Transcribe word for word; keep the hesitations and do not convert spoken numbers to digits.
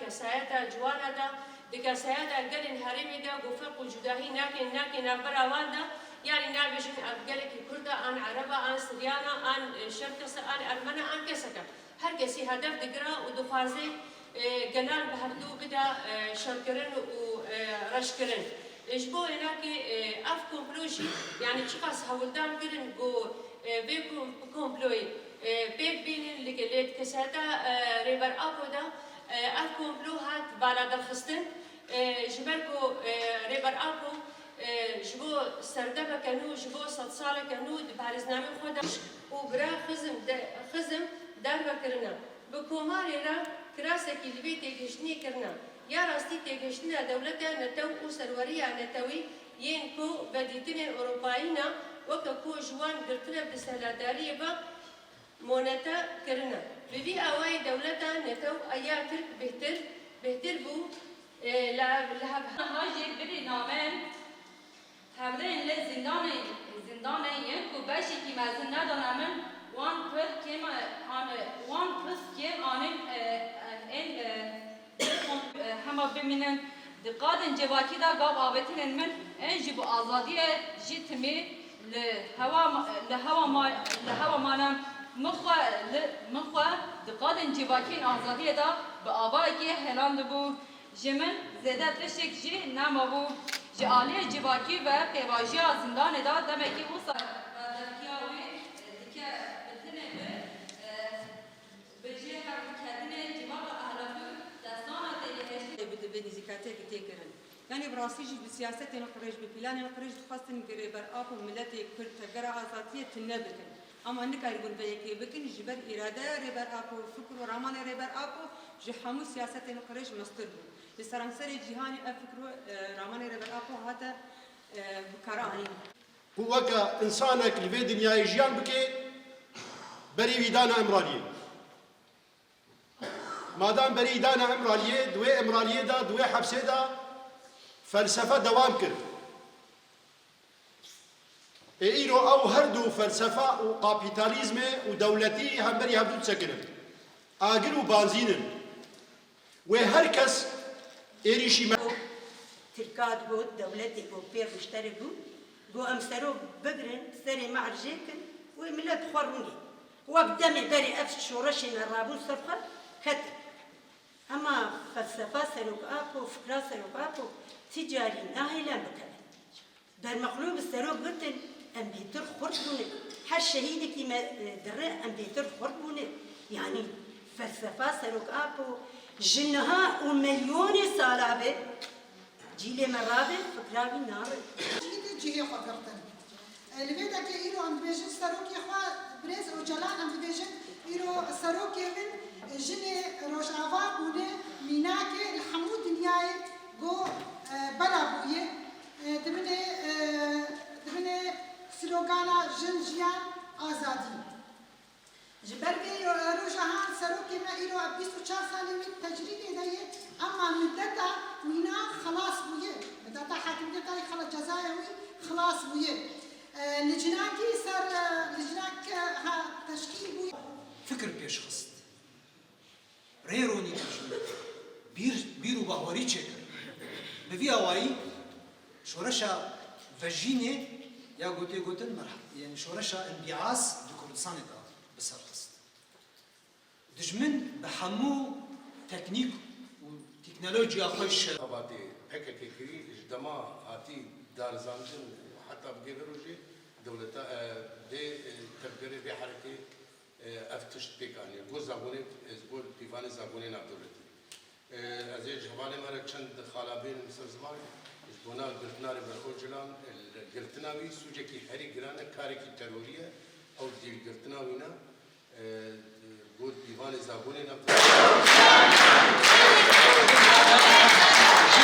kesayeta ciwana de, di kesayeta gelên herêmê de ku ferq û cudahî nakin, nakin navbera wan de, yanî nabêjin ev gelekî Kurd e, an Ereb e, an Siryan e, an, e, Şerkes e, an Ermen e, an kesek e. Her kesî hedef digire û dixwaze, e, gelan bi hevdû bide, e, şerkirin û, e, reşkirin. E, ji bo wênakê, e, ev komplo jî, yanî çiqas hewldar kirin ku, e, vê kom-, komployê, e, pêk bînin, li, lê di keseta, e, Rêber Apo de, e, ev komplo hat bala derxistin. E, ji ber ku, e, Rêber Apo, e, ji bo serdemeke nû, ji bo sedsaleke nû di parêznameyê xwe de û bira xizm de, xizm derve kirine. Bi komarê re kirasekî li vê têgihiştinê kirine. Ya rastî têgihiştina dewleta netew û serweriya netewî yên ku vedîtinên Ewropayî ne, weke ku ji wan girtine bi desthilatdariyê ve monete kirine. Bi vî awayî dewleta netew ya Tirk bêhtir, bêhtir bû, e, li, li hev. Niha jî birî name hevdeyên li zîndanê, zîndanê yên ku beşekî mezin nedane min, wan pir kêm an, wan pir kêm anên, e, e, ên, e, Hema bimînin di qadên civakî de gav avêtinên min ên ji bo azadiyê jî timî li hewa ma-, li hewa ma-, li hewa mane. Min xwe li, min xwe di qadên civakî yên azadiyê de bi avayekî helandibû. Ji min zêde tiştek jî nemabû. Ji aliyê civakî ve pêvajoya zindanê de demekî wisa. Berdeviya wî dike bi tinê bi, e, Bi jêhevketinê civaka Ehlatû destana têgihiştinê. Bi, bi nêzîkatiyekî tê kirin. Yanî bi rastî jî bi siyasetên qirêj, bi planên qirêj dixwestin ku Rêber Apo miletê Kurd tevgera azadiyê tune bikin. Ama nikaribûn vê yekê bikin, ji ber îradeya Rêber Apo, fikr û ramanê Rêber Apo ji hemû siyasetên qirêj mestir bû. Li seranserê cîhanê ev fikr û, e, ramanê Rêber Apo hate, e, bi kar anîn. Ku weke însanek li vê dinyayê jiyan bike, berî wî dana Îmraliyê. Madem berî dana Îmraliyê, di wê Îmraliyê de, di wê hepsê de felsefe dewam kir. Ê îro ew her du felsefe û kapîtalîzmê û dewletî hemberî hevdû disekinin. Agir û banzîn in. Wê her kes êrîşî me. Tirka digot, dewletê ku pê rûşterê bû, got, em serok bigirin, serê me erjê kin, wê milet xwe rûnê. Wek demê berê ev şoreşê me rabûn ser xwe ketin. Hema felsefa Serok Apo, fikra Serok Apo ti carî nahêle bikevin. Bermexlû bi serok gotin, em bêtir xurt bûne. Her şehîdekî me, e, dire, em bêtir xurt bûne. Yanî felsefa Serok Apo ji niha û milyonê sala be, cîlê me rabe, fikra wî nabe. Cihê cihê xwe girtin. E, li vê dekê îro em dibêjin serokê xwe, birêz Ocalan, em dibêjin îro serokê min, e, jinê Rojava bûne mînakê li hemû dinyayê go, e, bela bûye. E, dibinê, e, dibinê slogana Jin, Jiyan, Azadî. Ji ber vê yo-, roja han serokê me îro ev bîst û çar salên wî tecrîdê de ye, ema middeta wîna xilas bûye. Middeta hakimiyeta wî xela-, cezaya wî xilas bûye. E, licnakî ser, e, licnak, e, ha teşkîl bûye. Fikir pêş xist. Rê ronî kir ji min. Bîr, bîr û bawerî çêkir. Bi vî awayî şoreşa vejînê ya ku tê gotin merh-, yanî şoreşa înbîas di Kurdistanê de bi ser xist. Dijmin bi hemû teknîk û teknolojiya xwe şer. Xebatê P K K kirî ji dema hatî darizandin û heta bi vê rojê dewleta, e, vê, e, tevgerê vê herekê Ev tişt pêk anî. Got zabûnê, ji bo pîvanê zabûnê navdewletî. Ez ê ji hevalên me re çend xalabên li ser ziman, ji bona girtina Rêber Ocalan, girtina wî sûcekî herî giran e, karekî terorî ye, ew dî girtina wî ne. Got pîvanê zabûnê navdewletî.